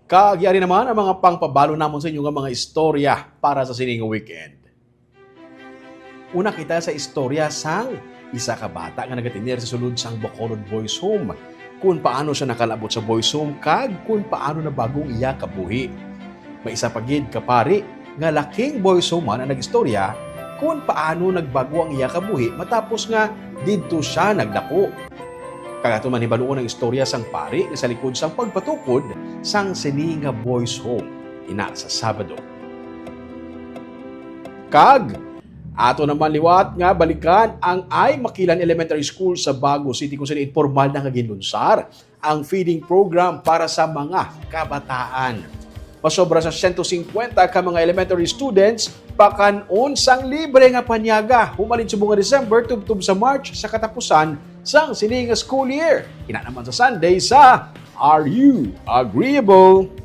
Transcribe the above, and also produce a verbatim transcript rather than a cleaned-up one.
Kag yari naman ang mga pangpabalo namon sa inyo nga mga istorya para sa sini nga weekend. Una kita sa istorya sang isa ka bata nga nagatener sa sulod sang Bacolod Boys Home, kung paano siya nakalabot sa Boys Home kag kung paano nabago ang iya kabuhi. May isa pa gid ka pari nga laking Boys Home man ang nag-istorya kung paano nagbago ang iya kabuhi matapos nga didto siya nagdako. Kag ato man hibaluon ang istorya sang pari nga sa likod sang pagpatukod sang sini nga Boys Home ina sa Sabado. Kag ato naman liwat nga balikan ang Ay Makilan Elementary School sa Bago City, kung saan informal na nga ginlunsar ang feeding program para sa mga kabataan. Pasobra sa sento singkwenta ka mga elementary students pakan-on sang libre nga panyaga humalin subong nga December tubtob sa March sa katapusan sang sini nga school year. Ina naman sa Sunday sa Are You Agreeable?